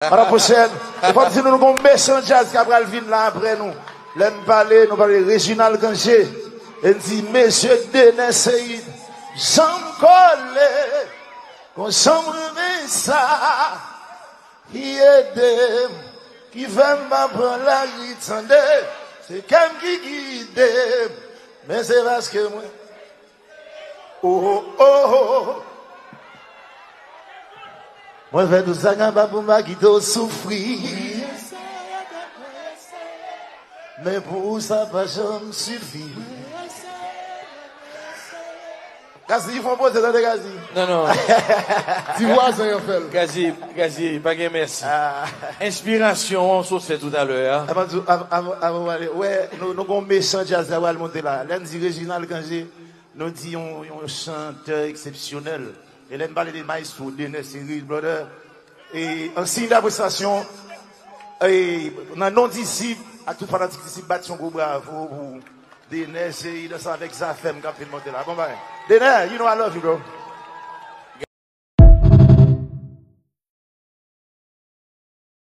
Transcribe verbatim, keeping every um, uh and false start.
A la pwochèn. E fò m di nou, nou gon mechan djaz k ap pral vin la apre nou. Lè n pale, nou pale Reginald Cangé. E n di, mesye Dener Ceïde, jan m kole, gon jan m renmen sa, ki ede m, ki fè m pa pran lari, tande, se kè m ki gide m, men se paske mwen Oh, oh, oh. Mwen fè tout sa kapab pou m pa kite w soufri. Men pou ou sa pa janm sifi. Gazi, fè yon poze, tande, Gazi. Non, non. Ti vwazen an fè l. Gazi, Gazi, pa gen mèsi. Ah. Enspirasyon an sot fè toutalè a. Avan, avan, avan, avan w ale, wè, nou, nou gon mechan djaz la pral monte la. Lè n di Reginald Cangé, nou di yon, yon chantè eksepsyonèl. E lè n pale de maestro Dener Ceïde, brother, e an siy d'apresyasyon, e nan non Disip, ak tout fanatik Disip, bat yon gwo bravo pou Dener Ceïde ansanm avèk Zafèm k ap vin monte la. Bon bagay. Dener, you know I love you, bro.